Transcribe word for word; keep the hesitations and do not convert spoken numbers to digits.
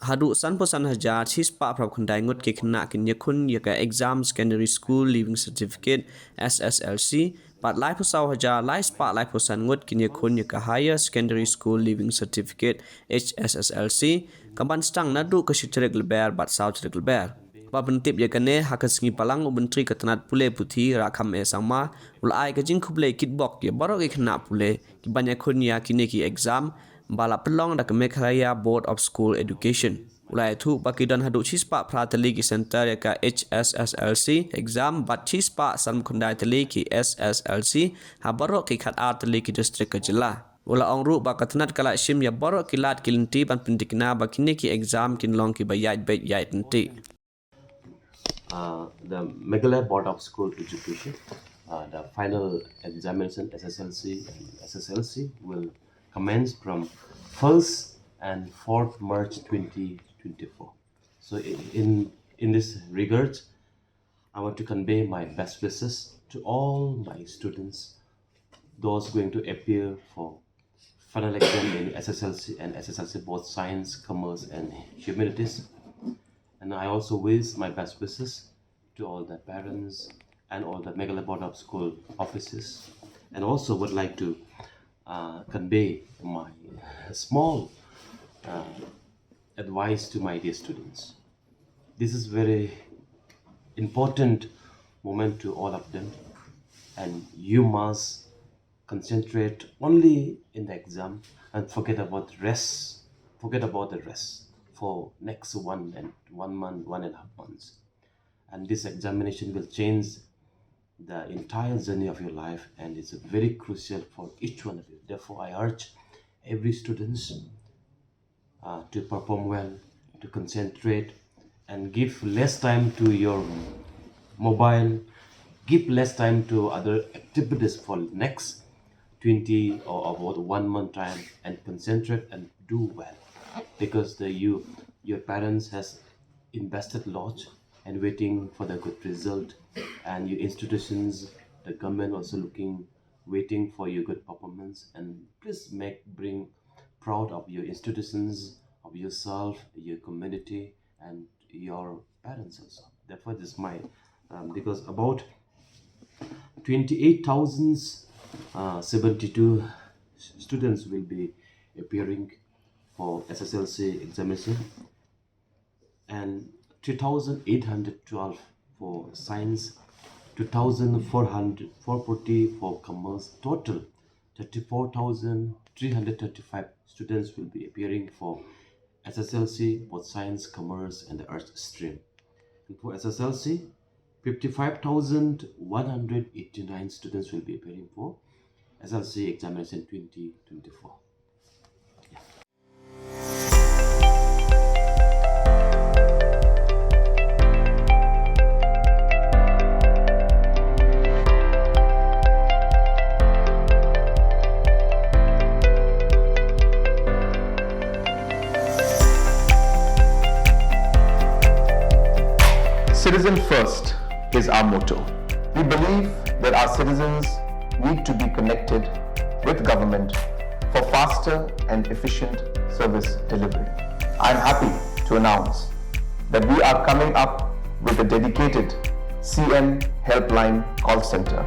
Haduh sanphew san hajar shispah phra khyndai ngut ki khynnah kin ïakhun ïa ka Exam Secondary School Leaving Certificate, S S L C, bad laiphew saw hajar laispah laiphew san ngut kin ïakhun ïa ka Higher Secondary School Leaving Certificate, H S S L C, kaban sdang naduh ka shi tarik Lber bad saw tarik Lber. Ba pyntip ïa kane, ha ka sngi Balang u Myntri ka tnat pule puthi Rakkhaam A Sangma u la ai ka jingkhublei kitbok ïa baroh ki khynnah pule kiban ïakhun ïa kine ki exam ba la pynlong da ka Meghalaya Board of School Education. U la ïathuh ba ki don haduh shispah phra tylli ki center ïa ka H S S L C exam bad shispah sanphew khyndai tylli ki S S L C ha baroh ki khatar tylli ki district ka jylla. U la ong ruh ba ka tnat ka la shim ïa baroh ki lad ki lynti ban pyntikna ba kine ki exam kin long kiba ïaid beit ïaid lynti. Uh, the Meghalaya Board of School Education, uh, the final examination S S L C and S S L C will commence from first and fourth March twenty twenty-four. So i- in in this regard, I want to convey my best wishes to all my students, those going to appear for final exam in S S L C and S S L C, both science, commerce, and humanities. And I also wish my best wishes to all the parents and all the Meghalaya Board of School offices. And also would like to uh, convey my small uh, advice to my dear students. This is very important moment to all of them, and you must concentrate only in the exam and forget about the rest. Forget about the rest for next one and one month, one and a half months. And this examination will change the entire journey of your life, and it's very crucial for each one of you. Therefore, I urge every students uh, to perform well, to concentrate, and give less time to your mobile, give less time to other activities for next twenty or about one month time, and concentrate and do well, because the you your parents has invested lot and waiting for the good result, and your institutions, the government also looking, waiting for your good performance, and please make bring proud of your institutions, of yourself, your community, and your parents also. Therefore, this is my um, because about twenty-eight thousand seventy-two students will be appearing for S S L C examination, and three thousand eight hundred twelve for science, two thousand four hundred, four forty for commerce. Total thirty-four thousand three hundred thirty-five students will be appearing for S S L C, both science, commerce, and the arts stream. And for S S L C, fifty-five thousand one hundred eighty-nine students will be appearing for S S L C examination twenty twenty-four. Citizen First is our motto. We believe that our citizens need to be connected with government for faster and efficient service delivery. I am happy to announce that we are coming up with a dedicated C M Helpline call center.